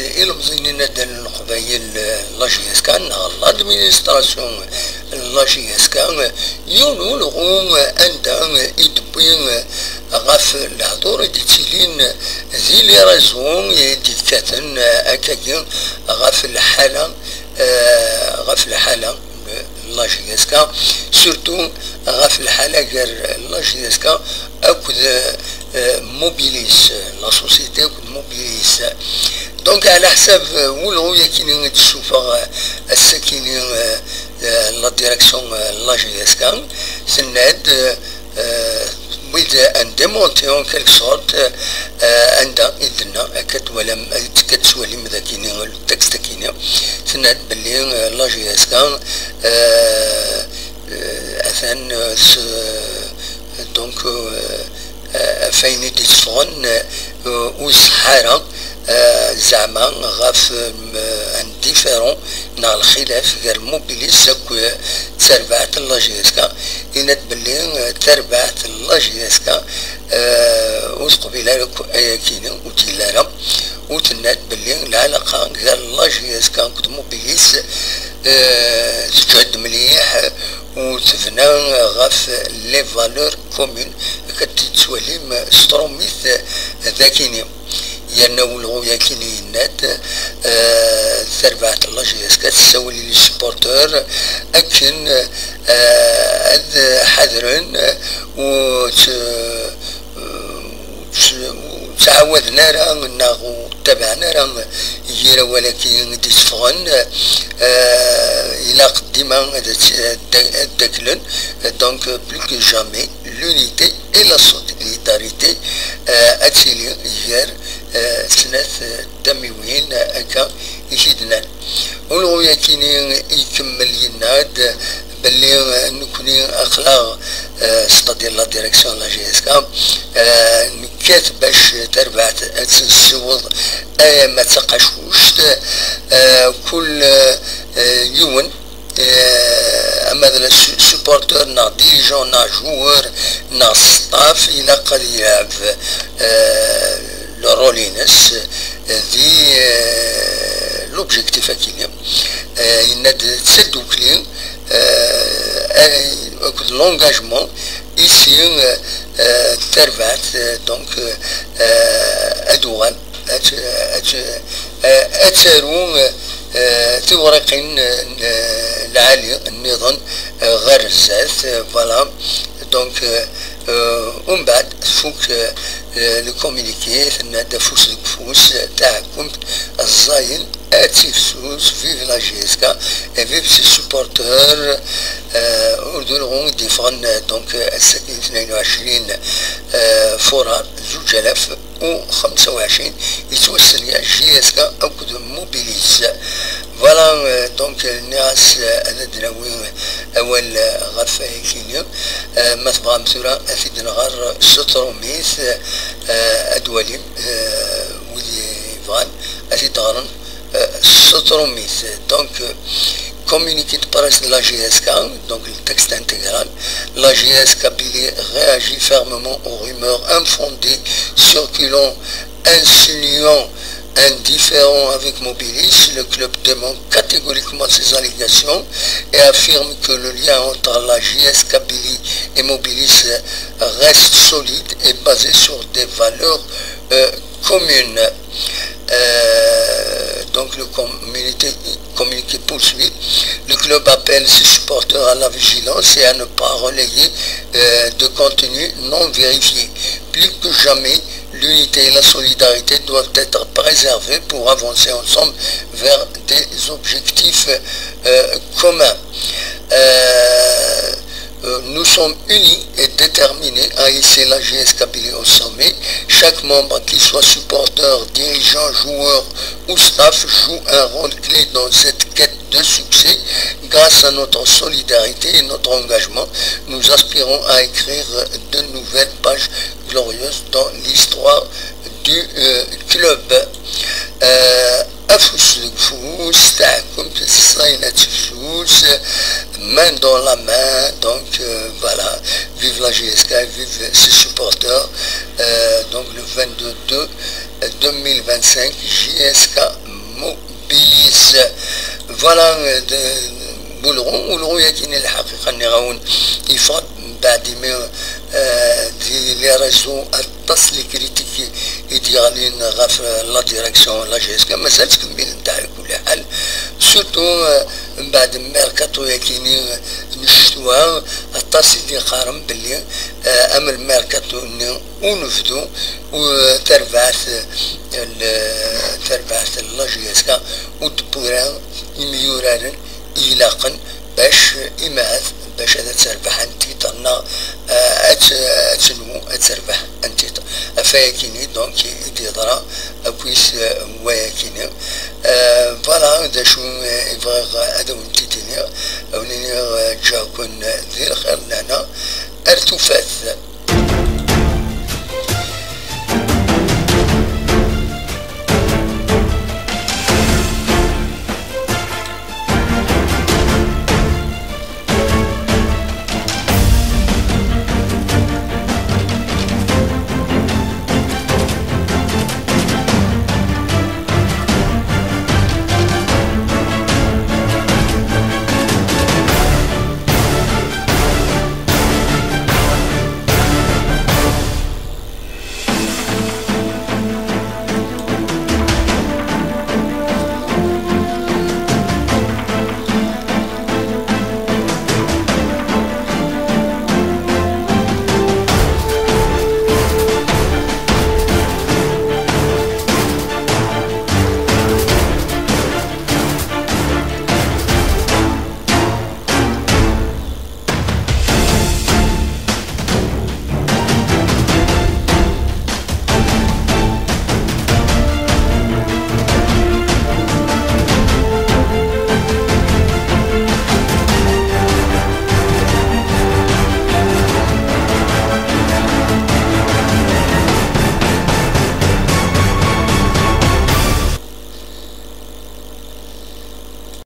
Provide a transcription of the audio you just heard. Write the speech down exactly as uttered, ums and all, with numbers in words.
Ilemẓiyen n Leqbayel, la J S K, neɣ l'administration n la J S K, yiwen ulɣu anda i d-wwi ɣef lehdur i d-yettilin di les réseaux i d-yekkaten akkagi ɣef lḥala, eh, ɣef lḥala n la J S K, surtout ɣef lḥala gar la J S K akked, eh, Mobilis, la société akked Mobilis. Donc, ɛla ḥsab, eh, ulɣu-yakini i d-tessufeɣ, eh, ass-akini, eh, eh, la direction, eh, la J S K, tenna-d, eh, eh, tewwi-d un démenti en quelque sorte, eh, anda i d-tenna, akka twalam, akka tettwalim dagini, le texte-akini, tenna-d belli, eh, la J S K, eh, eh, atan, eh, s-, donc, eh, eh, ɣef wayen i d-itteffɣen, eh, ur iṣeḥḥa ara, eh, zeɛma ɣef, eh, un différend neɣ lxilaf gar Mobilis akked, eh, tarbaɛt n la J S K, yenna-d belli, eh, tarbaɛt n la J S K, eh, ur teqbil ara akk ayakini, ur d-yelli ara, u tenna-d belli lɛalaqa gar la J S K akked Mobilis, eh, teǧhed mliḥ, u tebna ɣef les valeurs communes, akka d-tettwalim s trumit dagini. Yerna ulɣu-yakini yenna-d, eh, tarbaɛt n la J S K tessawel i les supporters akken, eh, ad ḥadren u tt-, ur ttɛawaden ara neɣ ur ttabaɛen ara yir awal-agi i d-itteffɣen, eh, ilaq dima ad tt-, ad d-, ad ddaklen. Donc, plus que jamais, l'unité et la solidarité, eh, ad tili gar, eh, snat, eh, tamiwin, eh, akka i t-id-nnan. Ulɣu-yakini ikemmel yenna-d belli, eh, nekni aql-aɣ, eh, c'est-à-dire la direction n la J S K, eh, nekkat bac tarbaɛt ad tt-nessiweḍ alamma d taqacuct, eh, kul, eh, yiwen, eh, ama d la su-, supporter neɣ dirigeant neɣ joueur neɣ staff, ilaq ad yelɛeb, eh, le rôle-ines, eh, di, eh, l'objectif-agi. Eh, yenna-d d tadukli, eh, akked l'engagement i si, eh, eh, tarbaɛt, eh, donc, eh, ad uɣal, ad, ad, eh, ad taru, eh, tiwriqin, eh, lɛali nniḍen, eh, ɣer zdat, eh, voilà. Donc, eh, eh, umbeɛd tfuk, eh, eh, le communiqué, tenna-d afus deg ufus, eh, taɛekkumt ẓẓayen, ad tifsus, vive la J S K, et vive ses supporters, eh, ur d ulɣu i d-yeffɣen, eh, donc, eh, ass-agi tnayen u ɛecrin, eh, furar, zuǧ alaf u xemsa u ɛecrin, yettwassen ya J S K akked Mobilis. Voilà, eh, donc, eh, nniɣ-as, eh, ad d-nawi awal, eh, ɣef wayagi-nni. Eh, ma tebɣam tura ad t-id-nɣer s trumit, eh, ad walim, eh, wid yebɣan ad t-id-ɣren, euh, s trumit. Donc, euh, communiqué de presse de la J S K, donc le texte intégral. La J S Kabylie réagit fermement aux rumeurs infondées circulant insinuant un différend avec Mobilis. Le club dément catégoriquement ces allégations et affirme que le lien entre la J S Kabylie et Mobilis reste solide et basé sur des valeurs, euh, communes. Euh, donc le communiqué, communiqué poursuit. Le club appelle ses supporters à la vigilance et à ne pas relayer, euh, de contenu non vérifié. Plus que jamais, l'unité et la solidarité doivent être préservées pour avancer ensemble vers des objectifs, euh, communs. Euh, euh, nous sommes unis et déterminés à hisser la J S Kabylie au sommet. Chaque membre, qu'il soit supporter, dirigeant, joueur ou staff, joue un rôle clé dans cette quête de succès. Grâce à notre solidarité et notre engagement, nous aspirons à écrire de nouvelles pages glorieuses dans l'histoire du, euh, club. Euh, afus deg ufus, taɛekkumt ẓẓayen ad tefsus, main dans la main, donc, euh, voilà, vive la J S K, vive ses supporters. Euh, donc le vingt-deux deux, deux mille vingt-cinq, J S K mobilise. Voilà, euh, de, Boulron, Boulron, il y a qui n'est pas, il faut, بعد ما, euh, les réseaux, aṭas les critiques i d-yeɣlin ɣef la direction la J S K, mazal tkemmel ntaḥ. Surtout, euh, mbeɛd merkaṭu-yagi-nni n ccetwa, aṭas i d-yeqqaren belli, euh, am lmerkaṭu-nni unebdu, u terbaɛt, l-, terbaɛt n la J S K ur d-tewwi ara imyuraren i ilaqen bac imahat, bac ad terbeḥ un titre neɣ, euh, ad, ad tenwu ad terbeḥ un titre. Ɣef wayagi-nni, donc, i d-yeḍra akk-is, euh, wayagi-nni. Euh, voilà, d acu, euh, i bɣiɣ ad awen-t-id-iniɣ, ad awen-iniɣ, euh, ǧǧiɣ-ken di lxir n lehna, ar tufat.